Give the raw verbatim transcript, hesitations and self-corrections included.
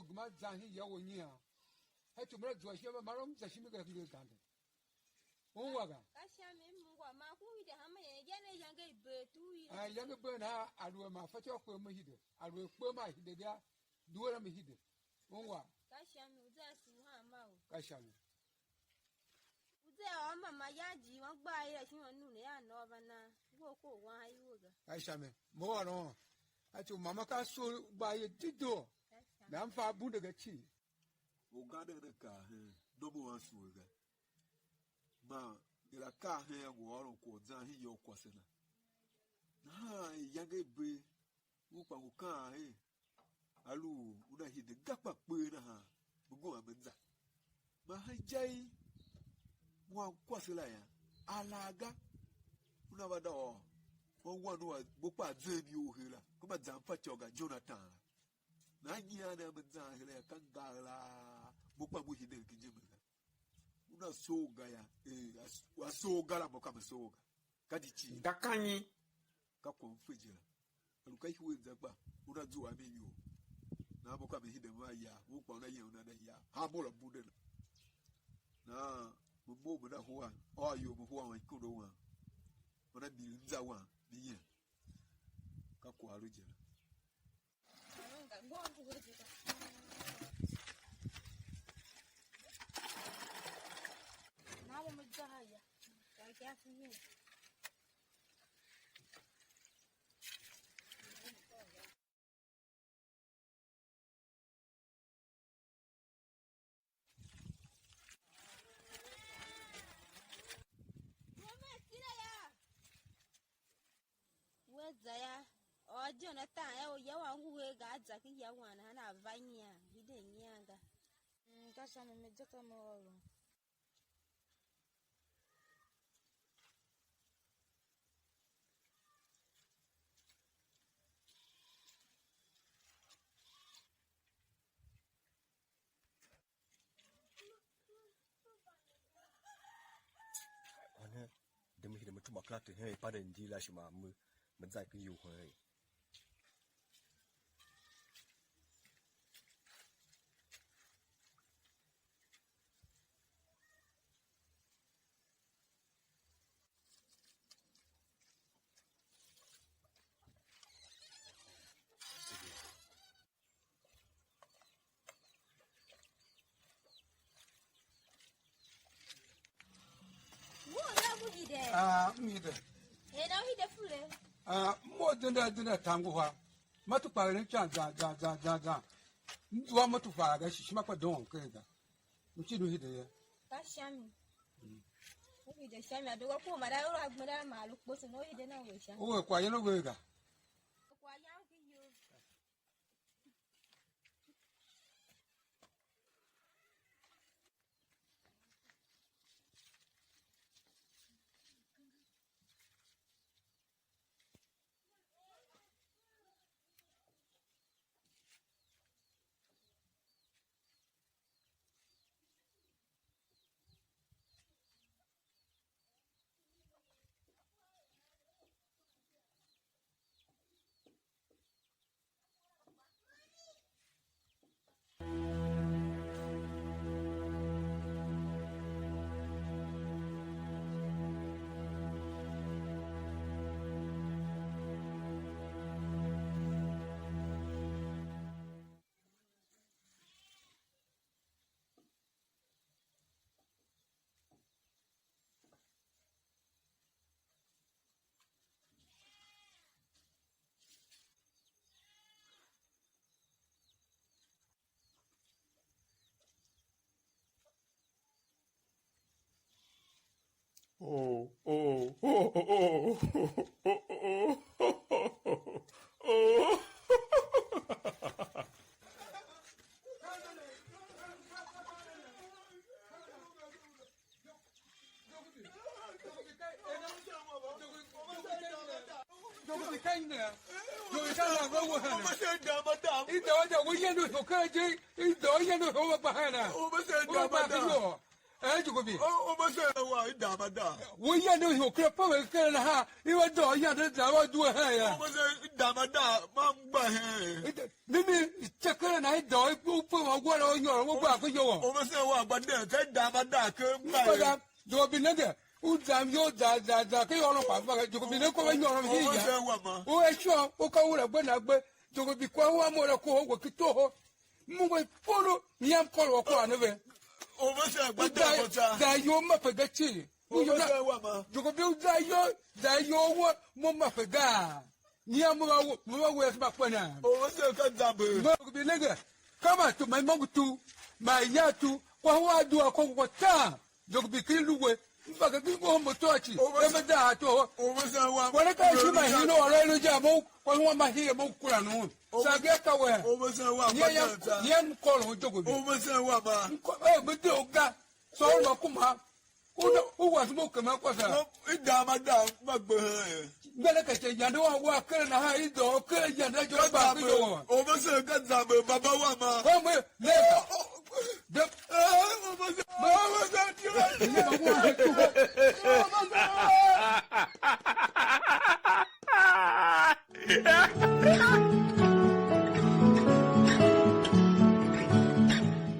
Gema zan hen ya u nyian. Heti u me la zua ishima, ma m za ishima ga hingir gande. Ungwa ga. Ka sha mi m ungwa, ma ku hide hanma yen, ya ne iyange i bee tu i. A iyange i bee nahan, a lu a ma fatyô u kpe me hide. A lu a kpe ma hide ga, due la me hide. Ungwa. Ka sha mi, u za sugh hanma u. Ka sha mi. U za ôr mama yan jighwan gbar yila shin wan nune a nôô va nan. Ngu a kor wan iwe ga. Ka sha mi. Mo ôron. A ti u mama ka sugh gbar ye dedoo. Ka sha mi. Nan fa bunde ga cii. Uganden ne kar hen, nôngo a sule ga. Man er akaa hen a ngu ôron kwagh u zan hen ya u kwase na. Nahan iyange i bee, u kpa ngu kaan er, a lu u una hide ga kpa kpee nahan, me ngu a me za. Man sha inja i wan kwase la yô, a laa ga, una va da ôr wan wan u a gbo kpa a zem iyol her la, kpa zan fatyô ga, Jonathan la. Nahan nyian ne a me zan her a ka ngagh la, mo kpa mo hiden ken ijime ga. Una soo ga yô, ee, a s-, a soo ga la, mo ka me soo ga. Ka di cii. Nga ka nyi? Ka kwagh m fe je la. A lu ka ihuer za gba, una zua a mi iyol. Nahan mo ka me hide me va ya, u kpa una yem una na ya. Ha mo la bunde la. Nahan mo mough me na hua, ôô iyol me hua wan ikondo wam. Una bili nza wam, mi yem. Ka kwagh a lu je la. Wea za yô, ôr Jonathan yô, uya wam ngu her ga, a za ken ya wam nahan a va nyian, hide nyian ga. Mm, ka sha mi, me je ka me ôron. Wane, de me hide me tuma karate hen ipande ndi la shi ma me, me za ken iyol hen ye. Wo la ku hide. Ah, m hide. E na u hide fule. Ah, mo denda denda tangu ha. Ma tu kpa eren can zan zan zan zan zan. M zua mo tu fa ga shi, shi ma kpa don ken ga. M ci du hide ye. Ka sha mi. Mm. U hide sha mi, a doo ga ku ma da ura gbenda ma lu kposo, no hide na we sha. U we kwa ye no we ga. Kwa ya u ki yo. Oh, oh, oh, oh, oh, oh, oh. I doo je, u yende u hokera je, i doo yende u hokera bahana. U ba se dama dama. Jogobi. O, o, mo se wa, i dama da. Wo yande u hio kera pa ve kera nahan, i va dôô yande za va due hen ya. O, mo se, i dama da, ma m gba hen. Mimi, i te kera na i dôô, i pe wa gwa la u nyôr, wo gba ku iyol. O, mo se wa gba den, se i dama da ke m gba hen. Mbaga, Jogobi nenge, u zam iyol za, za, za, ke iyôron kwagh mbaga, Jogobi ne ko va nyôron hii ya. O, mo se wa ma. U a shuwa, u ka u la gbe na gbe, Jogobi kwagh wa mo la kohol we ki toho. Mungo ipolo, nyiam kôr u a kôr ne ve. U vese gba da mo tsa. Za iyol ma pe ga cii. U vese wa ma. Jogobi u za iyol, za iyol wo, mo ma pe ga. Nyiam mo va wo, mo va wo asema kpena. U vese ka zambe. Mo bi nenge. Kama tu mai mongu tu, mai ya tu, kwa hua dua kwa kwa ta. Jogobi ki lu we. Mba ka ki ngohol mo tôô ci. Eme za ha tôô. U vese wa. Kwale ka ishima hino ôron ilo je a mo, kwase wam ma hii a mo kura nu. Sa ge ka we. U vese wa. Nye yam, nye m kôron Jogobi. U vese wa ma. M ko-, eh, me de u ga. So u ma kuma. U da, u wase mo kema kwase. I da ma da ma gbe hen. Ngele ka che yande wa wa kere nahan i do kere yande jo ba ku yo. U vese ka zambe baba wa ma. Wa me, le. De,